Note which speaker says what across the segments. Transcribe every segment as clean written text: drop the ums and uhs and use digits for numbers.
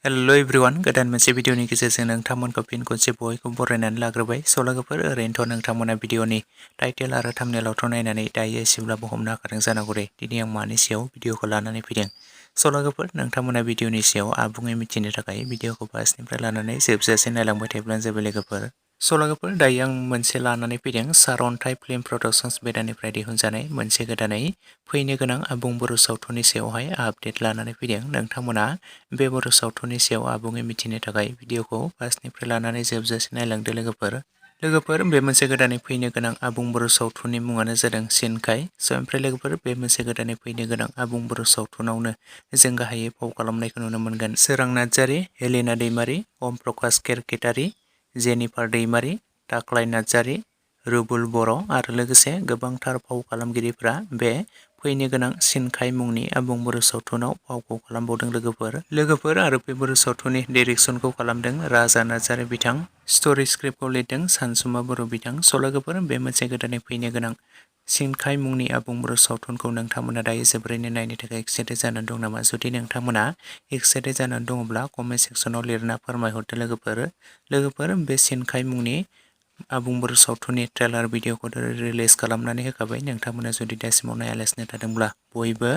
Speaker 1: hello everyone गोदान मोनसे भिडिअनि गेजेरजों नोंथांमोनखौ फिन खनसे बयखौबो बरायनानै लाग्रोबाय स' लोगोफोर ओरैनोथ' नोंथांमोना भिडिअनि टाइटेल आरो थाम्बनेइलावथ' नायनानै दायो एसेब्लाबो हमनो हाखादों जानांगौ दे दिनै आं मानि सायाव भिडिअखौ लानानै फैदों स' लोगोफोर नोंथांमोना भिडिअनि सायाव आबुङै मिथिनो थाखाय भिडिअखौ फार्स्टनिफ्राय लानानै जोबजासिम नायलांबाय थायोब्लानो जाबाय लोगोफोर स' लोगोफोर दायो आं मोनसे लानानै फैदों सारअन्थाइ फिल्म प्रडाक्शन्स बेदानिफ्राय दिहुनजानाय मोनसे गोदानै फैनो गोनां आबुं बर' सावथुननि सायावहाय आपडेट लानानै फैदों नोंथांमोना बे बर' सावथुननि सायाव आबुङै मिथिनो थाखाय भिडिअखौ फार्स्टनिफ्राय लानानै जोबजासिम नायलांदो लोगोफोर बे मोनसे गोदानै फैनो गोनां आबुं बर' सावथुननि मुङानो जादों सिनखाय स' ओमफ्राय लोगोफोर बे मोनसे गोदानै फैनो गोनां आबुं बर' सावथुनावनो जों गाहायै फाव खालामनायखौ नुनो मोनगोन सोरां नार्जारि, हेलेना दैमारि, अम प्रकाश केरकेटारि, जेनिफार दैमारि, थाख्लाय नार्जारि, रुबुल बर' आरो लोगोसे गोबांथार फाव खालामगिरिफ्रा बे फैनो गोनां सिनखाय मुंनि आबुं बर' सावथुनाव फावखौ खालामबावदों लोगोफोर आरो बे बर' सावथुननि डिरेक्सनखौ खालामदों राजा नार्जारि बिथां स्ट'रि स्क्रिप्टखौ लिरदों सानसुमा बर' बिथां स' लोगोफोर बे मोनसे गोदानै फैनो गोनां सिनखाय मुंनि आबुं बर' सावथुनखौ नोंथांमोना दायो जोबोरैनो नायनो थाखाय एक्साइटेड जानानै दं नामा जुदि नोंथांमोना एक्साइटेड जानानै दङब्ला कमेन्ट सेक्सनाव लिरना फोरमायहरदो लोगोफोर बे सिनखाय मुंनि आबुं बर' सावथुननि ट्रेलार भिडिअखौ रिलिज खालामनानै होखाबाय नोंथांमोना जुदि दासिमाव नायालासिनो थादोंब्ला बयबो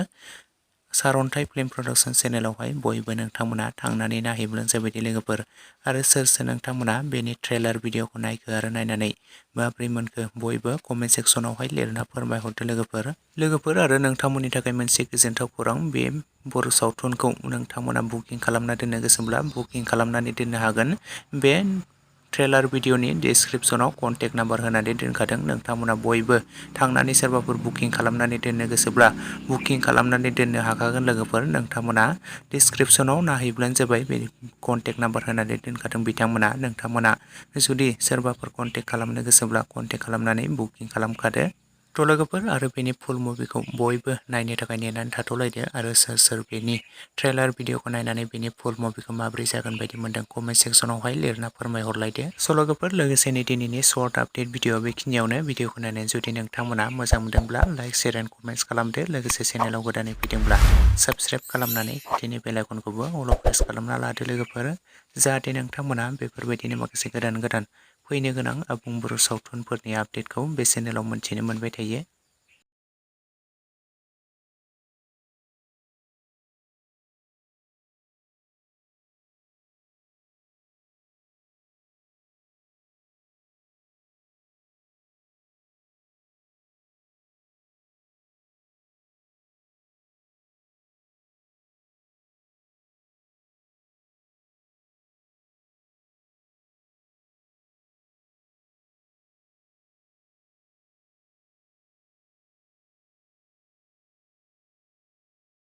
Speaker 1: सारअन्थाइ फिल्म प्रडाक्शन चेनेलावहाय बयबो नोंथांमोना थांनानै नायहैब्लानो जाबाय लोगोफोर आरो सोर नोंथांमोना बेनि ट्रेलार भिडिअखौ नायखो आरो नायनानै माब्रै मोनखो बयबो कमेन्ट सेक्सनावहाय लिरना फोरमायहरदो लोगोफोर आरो नोंथांमोननि थाखाय मोनसे गोजोनथाव खौरां बे बर' सावथुनखौ नोंथांमोना बुकिं खालामना दोननो गोसोब्ला बुकिं खालामनानै दोननो हागोन बे ट्रेलार भिडिअनि डिसक्रिपसनाव कन्टेक्ट नाम्बार होनानै दोनखादों नोंथांमोना बयबो थांनानै सोरबाफोर बुकिं खालामनानै दोननो गोसोब्ला बुकिं खालामनानै दोननो हाखागोन लोगोफोर नोंथांमोना डिसक्रिपसनाव नायहैब्लानो जाबाय बे कन्टेक्ट नाम्बार होनानै दोनखादों बिथांमोना नोंथांमोना जुदि सोरबाफोर कन्टेक्ट खालामनो गोसोब्ला कन्टेक्ट खालामनानै बुकिं खालामखादो थ' लोगोफोर आरो बेनि फुल मुभिखौ बयबो नायनो थाखाय नेनानै थाथ'लायदो आरो सोर बेनि ट्रेलार भिडिअखौ नायनानै बेनि फुल मुभिखौ माबोरै जागोन बायदि मोनदों कमेन्ट सेक्सनावहाय लिरना फोरमायहरलायदो स' लोगोफोर लोगोसेनो दिनैनि शर्ट आपडेट भिडिअ बेखिनियावनो भिडिअखौ नायनानै जुदि नोंथांमोना मोजां मोनदोंब्ला लाइक शेयार एन्ड कमेन्ट्स खालामदो लोगोसे चेनेलाव गोदानै फैदोंब्ला साबस्क्राइब खालामनानै बिदिनो बेल आइकनखौबो अल प्रेस खालामना लादो लोगोफोर जाहाथे नोंथांमोना बेफोरबायदिनो माखासे गोदान फैनो गोनां आबुं बर' सावथुनफोरनि आपडेटखौ बे चेनेलाव मोनथिनो मोनबाय थायो